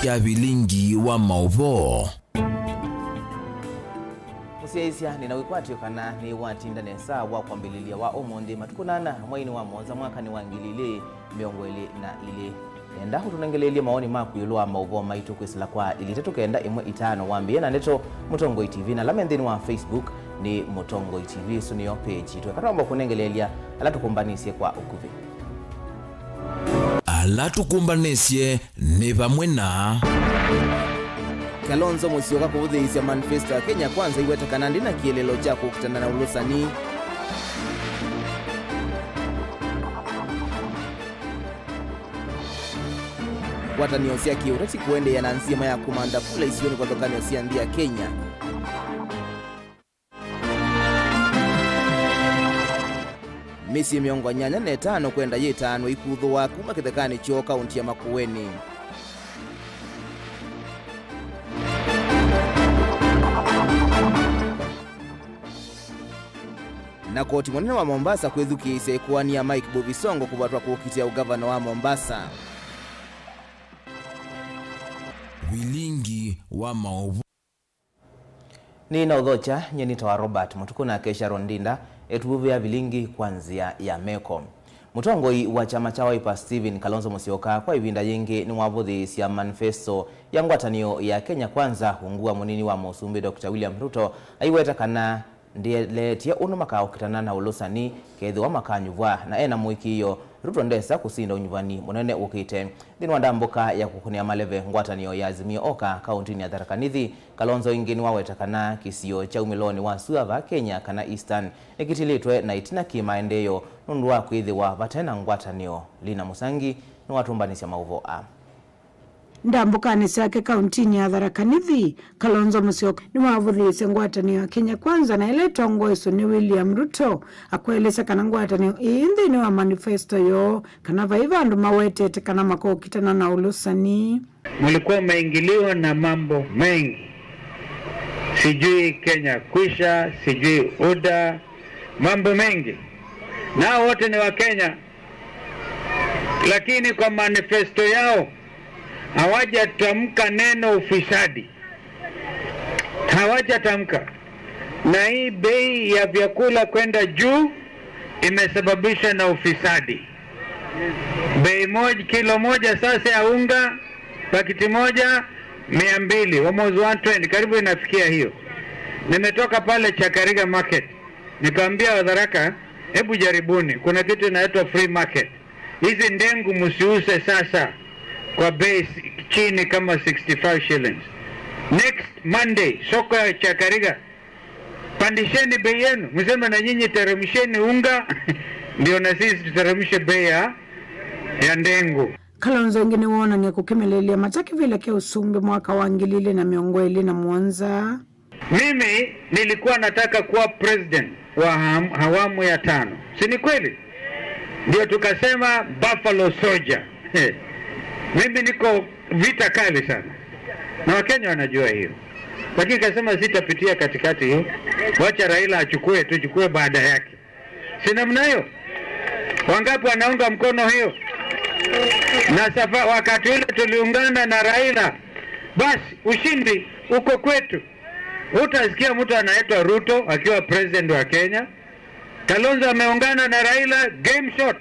Ya Vilingi wa Mauvoo. Musyaisya nina wikwatyo kana ni watinda nesa wa kwambililia wa umuthi matukunana mwaini wa monza mwaka ni wa 2022. Enda utunengelelie maoni maku iulu wa mauvoo maitu kwisila kwa ili 3 9 1 5 wambie na ndeto Mutongoi TV na lame nthini wa Facebook ni Mutongoi TV suniyo page twekatwamba kunengelelia ala tukumbanisie kwa ukuvi. Ala tukumbanisye ni vamwe na Kalonzo Musyoka kuvuthiisya manifesto ya Kenya Kwanza iwetekana ndina kielelo cha kukutana na ulusani. Ngwatanio sya kiuteti kuendeea na nzima ya kumanda kula isioni kwathokanio sya nthi ya Kenya. Misi 85 kwenda yitano ikuthua kuma kithekani choo kaunti ya Makueni. Na koti munene wa Mombasa kwithukiisya ikuania Mike Mbuvi Sonko kuvatwa kuukitia ugavana wa Mombasa. Vilingi wa Mauvoo. Ni na uthocha nyenita wa Robert Mutuku na Kesha Rondinda etuvuvia vilingi kwanzia ya meko. Mutongoi wa chama cha Wiper Stephen Kalonzo Musyoka kwa ivinda yingi ni wavuthiisya manifesto ya ngwatanio ya Kenya Kwanza ungua munini wa musumbi Dr. William Ruto aiweta kana ndieletie unu makaukitana na ulusani kethiwa makanyuvwa na ena muikiio Ruto ndesa kusinda unyuvani munene ukite thini wa ndambuka ya kukunia maleve ngwatanio ya Azimio oka kauntini ya Tharaka Nithi. Kalonzo ingi ni waweta kana kisio cha umiloni wa Suava Kenya kana Eastern nikitilitwe na itina kimaendeyo nundu wa kwithiwa vatena ngwatanio. Lina Musangi ni watumbanisya mauvo a ndambukani syake kauntini ya Tharaka Nithi. Kalonzo Musyoka niwavuthiisye ngwatanio ya Kenya Kwanza na ila itongoeswe ni William Ruto akwelesya kana ngwatanio ii nthini wa manifesto yoo kana vai vandu mawetete kana makokitana na ulusani. Mulikuwa mmeingiliwa na mambo mengi, sijui Kenya kwisha, sijui UDA, mambo mengi, nao wote ni wa Kenya, lakini kwa manifesto yao hawajatamka neno ufisadi, hawajatamka. Na hii bei ya vyakula kwenda juu imesababishwa na ufisadi. Bei moja, kilo moja sasa ya unga pakiti moja 200, almost 120, karibu inafikia hiyo. Nimetoka pale Chakariga market nikaambia Wadharaka, hebu jaribuni, kuna kitu inaitwa free market. Hizi ndengu msiuse sasa kwa bei chini kama 65 shillings. Next Monday soko ya Chakariga, pandisheni bei yenu, mseme na nyinyi teremsheni unga ndio na sisi tuteremshe bei ya ndengu. Kalonzo ingi niwonania kukimelelia machaki vile kia usumbi mwaka wa 2027. Mimi nilikuwa nataka kuwa president wa awamu ya 5, si ni kweli? Ndio tukasema Buffalo Soldier. Mimi niko vita kali sana na Wakenya wanajua hiyo, lakini kasema sitapitia katikati hiyo, wacha Raila achukue, tuchukue baada yake, si namna hiyo? Wangapi wanaunga mkono hiyo? Na wakati ule tuliungana na Raila, basi ushindi uko kwetu. Hutasikia mtu anaitwa Ruto akiwa president wa Kenya. Kalonzo ameungana na Raila, game shot,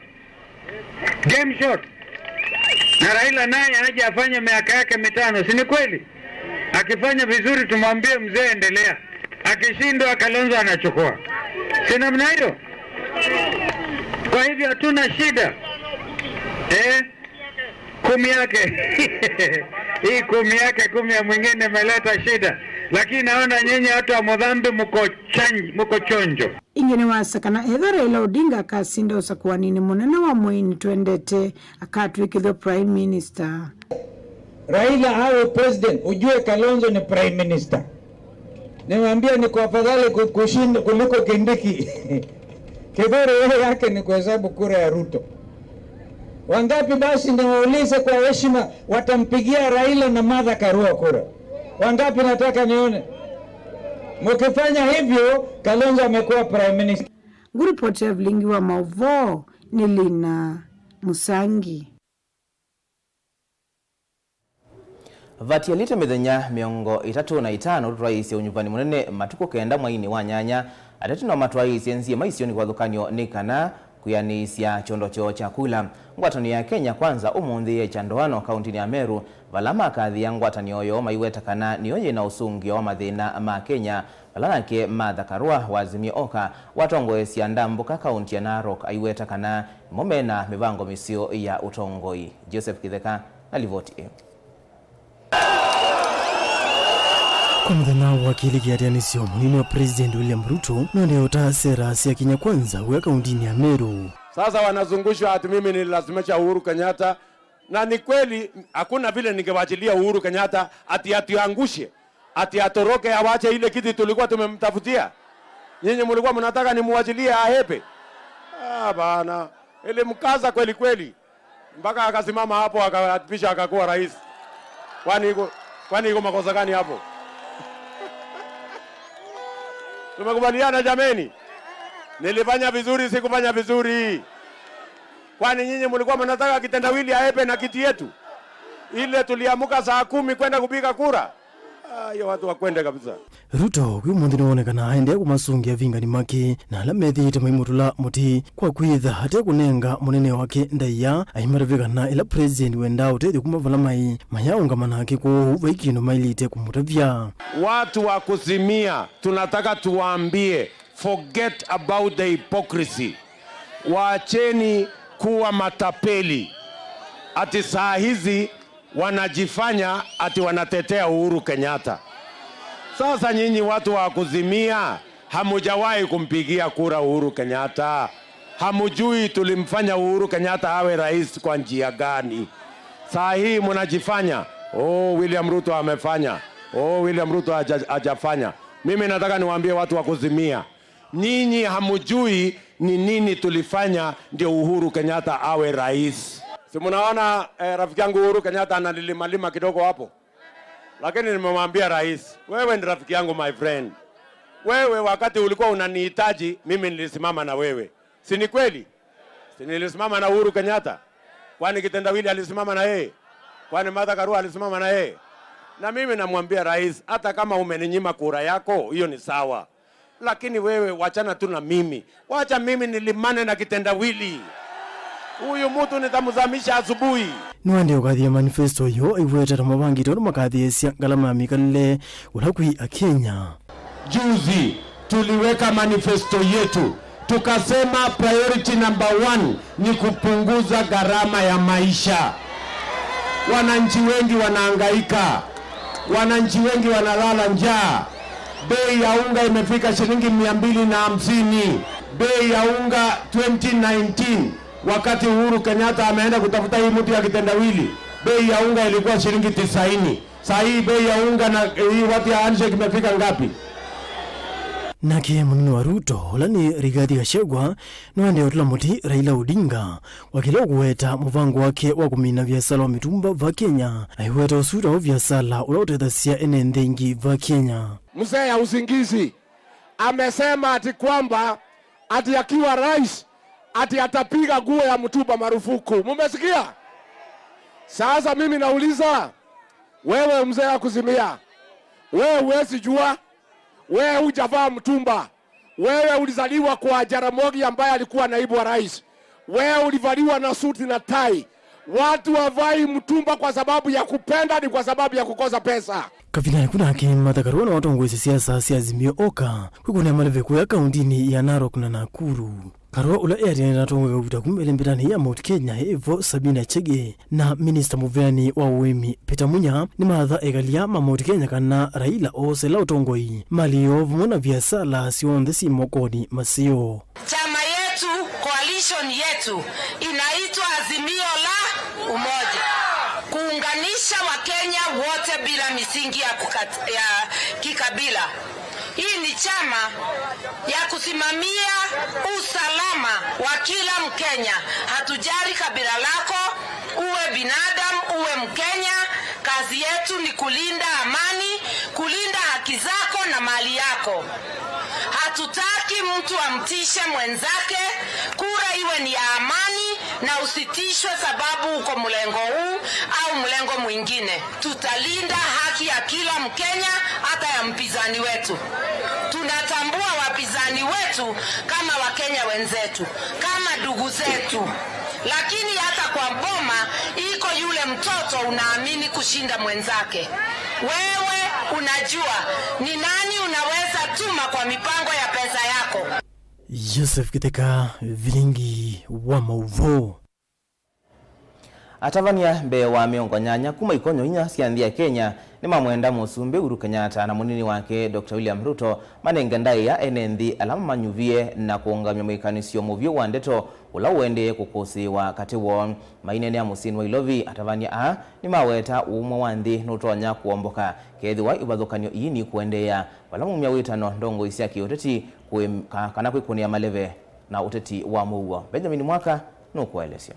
game shot. Na Raila naye aje afanye miaka yake 5, si ni kweli? Akifanya vizuri tumwambie mzee endelea, akishindwa Kalonzo anachukua, si namna hiyo? Kwa hivyo hatuna shida 10 yake hii 10 yake 10 ya mwingine imeleta shida, lakini naona nyinyi watu wa Mudhambi mko chonjo. Ingine wasakana etha Raila Odinga akasinda usakuanini munene wa mwini twendete akatwikithwa prime minister. Raila awe president, ujue Kalonzo ni prime minister. Niwaambia ni kwa afadhali kushinda kuliko Kindiki. Kiburi yeye yake ni kuhesabu kura ya Ruto. Wangapi basi niwaulize kwa heshima watampigia Raila na Martha Karua kura? Wangapi nataka nione? Mkifanya hivyo Kalonzo amekuwa prime minister. Nguripoti ya Vilingi wa Mauvoo ni Lina Musangi. Vatialite mithenya 35 twaisye unyuvani munene matuku 9 mwaini wa nyanya atatu no matwaisye nzie maisyo ni kwathukanio ni kana kuyanisya chondo choo chakula. Ngwatanio ya Kenya Kwanza umunthi ye chandoano kaunti ya Meru vala makathia ngwatanio yo maiweta kana niyo yina usungio wa mathina ma Kenya vala nake Martha Karua wa Azimio Oka watongoesya ndambuka kaunti ya Narok aiweta kana mo mena mivango misio ya utongoi. Joseph Kitheka na livoti. Kwa muthenya wa kili kiatianisio munini wa President William Ruto nondeota sera cia Kenya Kwanza gwa kaunti ya Meru. Sasa wanazungushwa ati mimi nililazimisha Uhuru Kenyatta, na ni kweli hakuna vile ningewachilia Uhuru Kenyatta ati atiangushe, ati atoroke awache ile kiti tulikuwa tumemtafutia. Nyinyi mlikuwa mnataka nimuachilie ahepe? Ah bana, ilimkaza kweli kweli mpaka akasimama hapo akaapisha akakuwa rais. Kwani iko makosa gani hapo? Tumekubaliana jameni? Nilifanya vizuri, sikufanya vizuri? Kwani nyinyi mlikuwa mnataka kitendawili aepe na kiti yetu ile tuliamuka saa 10 kwenda kupiga kura? Hiyo watu wakwende kabisa. Ruto kwi munthi niwonekana aendee kumasungia vingani make na ala methite maimutula muti kwa kwitha ate kunenga munene wake ndaiya aimatavika ila president wenda utethi kuma vala mai mayaungamanake kwoou vaikino mailite kumutavya. Watu wa kuzimia tunataka tuwaambie, forget about the hypocrisy. Waacheni kuwa matapeli. Ati saa hizi wanajifanya ati wanatetea Uhuru Kenyatta. Sasa nyinyi watu wa kuzimia hamujawahi kumpigia kura Uhuru Kenyatta. Hamujui tulimfanya Uhuru Kenyatta awe rais kwa njia gani. Saa hii mnajifanya, oh, William Ruto amefanya, oh, William Ruto hajafanya. Mimi nataka niwaambie watu wa kuzimia, nyinyi hamujui ni nini tulifanya ndio Uhuru Kenyatta awe rais. Si mnaona rafiki yangu Uhuru Kenyatta analimalima kidogo hapo. Lakini nimemwambia rais, wewe ni rafiki yangu my friend. Wewe wakati ulikuwa unanihitaji mimi nilisimama na wewe. Si ni kweli? Si nilisimama na Uhuru Kenyatta? Kwani kitendawili alisimama na yeye? Kwani Martha Karua alisimama na yeye? Na mimi namwambia rais, hata kama umeninyima kura yako, hiyo ni sawa. Lakini wewe wachana tu na mimi. Wacha mimi nilimane na kitendawili. Huyu mtu nitamzamisha asubuhi. Niwande ukathia manifesto yo iwetera mabangito makathiesia ngalama ya mikalile ula kwi Akenya. Juzi tuliweka manifesto yetu tukasema priority number 1 ni kupunguza gharama ya maisha. Wananchi wengi wanahangaika, wananchi wengi wanalala njaa. Bei ya unga imefika shilingi 250. Bei ya unga 2019 wakati Uhuru Kenyatta ameenda kutafuta hii mtu ya kitendawili, bei ya unga ilikuwa shilingi 90. Saa hii bei ya unga na hii watu ya handshake imefika ngapi? Nake munene wa Ruto ula ni Rigathi Gachagua niwande utula muti Raila Odinga wakila ukuweta muvango wake wa kumina viasala wa mitumba va Kenya aiweta usuta wa viasala ula utethasya ene nthingi va Kenya. Mzee ya usingizi amesema ati kwamba ati akiwa rais ati atapiga nguo ya mtumba marufuku. Mumesikia? Sasa mimi nauliza wewe mzee wa kuzimia, wewe huwezi jua, wewe hujavaa mtumba, wewe ulizaliwa kwa Jaramogi ambaye alikuwa naibu wa rais, wewe ulivaliwa na suti na tai. Watu wavai mtumba kwa sababu ya kupenda, ni kwa sababu ya kukosa pesa. Kavinani kunake Martha Karua na watongoesi siasa cia Azimio Oka kwikuna maleve kuya kauntini ya Narok na Nakuru. Karua ula eatianira tongoeka kuita kumele mbitani ya Mount Kenya ivo Sabina Chege na minista muveani wa uimi Peter Munya ni maatha ekalia ma Mount Kenya kana Raila oosela utongoi mali yovumo na viasala sionthe si mokoni masio. Chama yetu, coalition yetu inaitwa Azimio la Umoja, kuunganisha Wakenya wote bila misingi ya kikabila. Hii ni chama ya kusimamia usalama wa kila Mkenya. Hatujali kabila lako, uwe binadamu, uwe Mkenya. Kazi yetu ni kulinda amani, kulinda haki zako na mali yako. Hatutaki mtu amtishe mwenzake. Kura iwe ni ya amani na usitishwe sababu uko mlengo huu au mlengo mwingine. Tutalinda haki ya kila Mkenya, hata ya mpinzani wetu. Tunatambua wapinzani wetu kama Wakenya wenzetu, kama ndugu zetu, lakini hata kwa boma iko yule mtoto unaamini kushinda mwenzake. Wewe unajua ni nani unaweza tuma kwa mipango ya pesa yako. Joseph Kiteka, Vilingi wa Mauvo. Atavania mbee wa 80 kuma ikonyo 4 cia nthi ya Kenya ni mamwenda musumbi Uhuru Kenyatta na munini wake Dr. William Ruto manenge ndaia ene nthi ala mamanyuvie na kuungamia mwikanisio muvyu wa ndeto ula uendee kukusiwa kati woo. Mainene ya musini wa Ilovi atavania aa ni maweta umwe wa nthi nutonya kuomboka kethiwa ivathukanio ii ni kuendeea vala mumya witano ndongo cia kiuteti kana kwikunia maleve na uteti wa muuo. Benjamin Mwaka nukuelesya.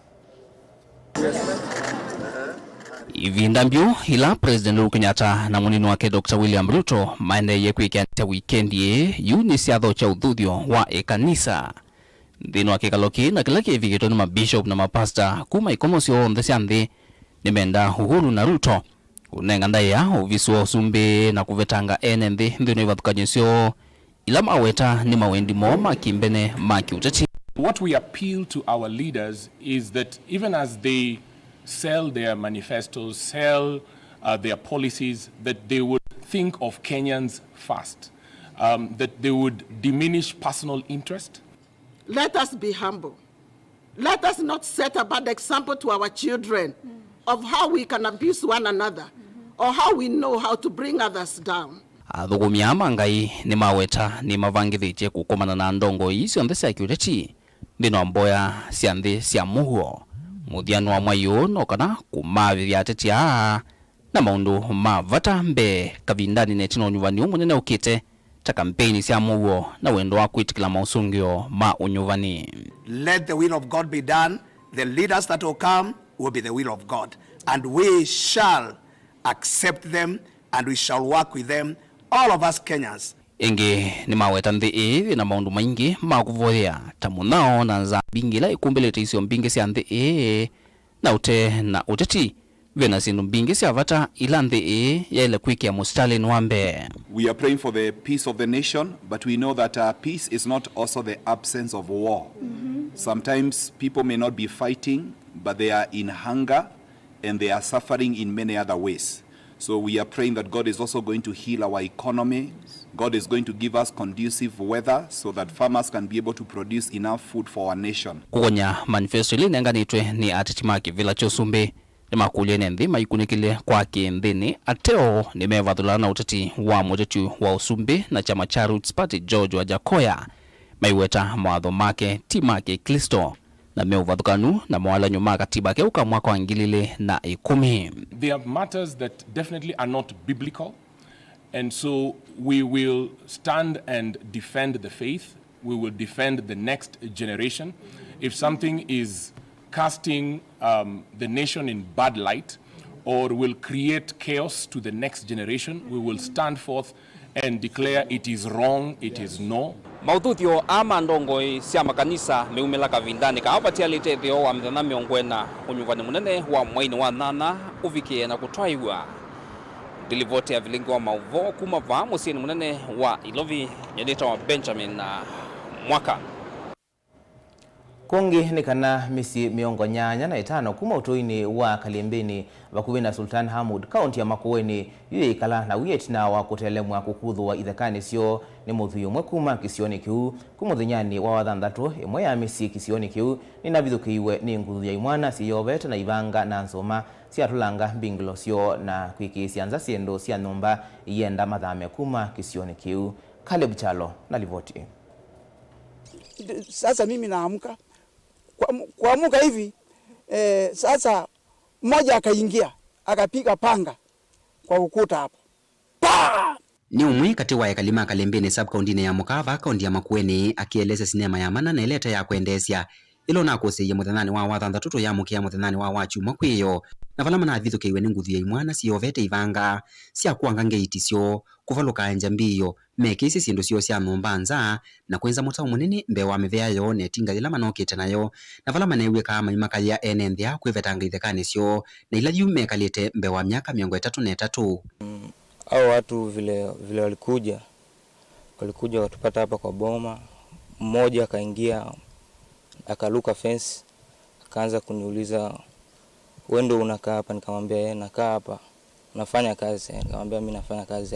Ivinda mbyu ila President Uhuru Kenyatta na munini wake Dr. William Ruto maendeeye kwikia wikendi yu ni syatho cha uthuthio wa ikanisa nthini wa kikalo kii na kila kivikitwe ni mabishop na mapasta kuma ikomo syonthe sya nthi nimenda Uhuru na Ruto kunenga ndaia uvisi wa usumbi na kuvetanga ene nthi nthini ivathukanyo syo ila maweta ni mawendi moo ma kimbene ma kiuteti. What we appeal to our leaders is that even as they sell their manifestos, sell their policies, that they would think of Kenyans first, that they would diminish personal interest. Let us be humble. Let us not set a bad example to our children of how we can abuse one another or how we know how to bring others down. Athugumi a mangai ni maweta ni mavangithitie kukomana na ndongo ii cionthe cia kiuteti nthini wa mboya cia nthi cia muhuo muthiano wa mwai no kana kumavithia ateti aa na maundu ma vata mbee kavindani na itina unyuvani munene ukite ta kampeni cia muhuo na wendo wa kwitikila mausungio ma unyuvani. Let the will of God be done. The leaders that will come will be the will of God, and we shall accept them and we shall work with them, all of us Kenyans. Ingi ni maweta nthi ii na maundu maingi ma kuvoyea ta munao na nza mbingi ila ikumbilite isio mbingi cia nthi ii na ute na uteti vena sindu mbingi cia vata ila nthi ii yaile kwikia mustalin wa mbee. We are praying for the peace of the nation, but we know that peace is not also the absence of war. Sometimes people may not be fighting, but they are in hunger and they are suffering in many other ways. So we are praying that God is also going to heal our economy. God is going to give us conducive weather so that farmers can be able to produce enough food for our nation. Kugonya manifesto ile nenganitwe ni atitimaki vila chosumbi ni makulie nenthi maikunikile kwa kinthini ateo ni mevathulana na uteti wa muteti wa usumbi na chama cha Roots Party George Wajackoyah maiweta mawatho make ti make Kristo na meuvathukanu na mwalanyo ma katiba keuka mwaka wa 2010. There are matters that definitely are not biblical, and so we will stand and defend the faith. We will defend the next generation. If something is casting the nation in bad light or will create chaos to the next generation, we will stand forth and declare it is wrong, it is no. Mauthuthio ama ndongoi cia makanisa meumila kavindani ka vatialite itheo wa mithenya 40 unyuvani munene wa mwaini wa 8 uvikie na kutwaiwa. Ndilivoti ya vilingi wa mauvo kuma va musiini munene wa Ilovi nyendeta wa Benjamin na Mwaka. Kungi ni kana misi 85 kuma utoini wa Kalimbini vakuvi na Sultan Hamud kaunti ya Makueni yuikala na wiyetina wa kutelemwa kukuthwa ithekani syo ni muthui umwe kuma kisioni kiu kumuthinyani wa wathanthatu imwe ya misi kisioni kiu ninavithukiiwe ni nguthu ya imwana siyovete na ivanga na nsuma syatulanga mbingilo syo na kwikiisya nza syindu sya nyumba iyenda mathame kuma kisioni kiu. Caleb Chalo na livoti. Sasa mimi naamka kuamuka hivi sasa mmoja akaingia akapiga panga kwa ukuta hapo. Pa! Ni umwe kati wa ekalima Kalembeni sub county ya Mukava kaunti ya Makueni akieleza sinema ya mana na eleta ya kuendesya ilo na kusiye muthenani wa wathanthatu ya mukia muthenani wa wachumwa kwiyo na vala manavithukiiwe ni nguthu ya imwana siyovete ivanga sya kuanga ngeitisyo kuvaluka nja mbiyo Mekisi syindu syoo sya nyumba nza na kwenza mutau munene mbee wa mivea yoo na itinga yila manokite nayo na vala manew'ikaa maimakaya ene nthia kwivetanga ithekani syoo na ila yu mekalite mbee wa miaka 33. Hao watu vile vile walikuja watupata hapa kwa boma. Mmoja akaingia akaruka fence akaanza kuniuliza, wewe ndio unakaa hapa? Nikamwambia eh, nakaa hapa. Unafanya kazi? Nikamwambia mimi nafanya kazi.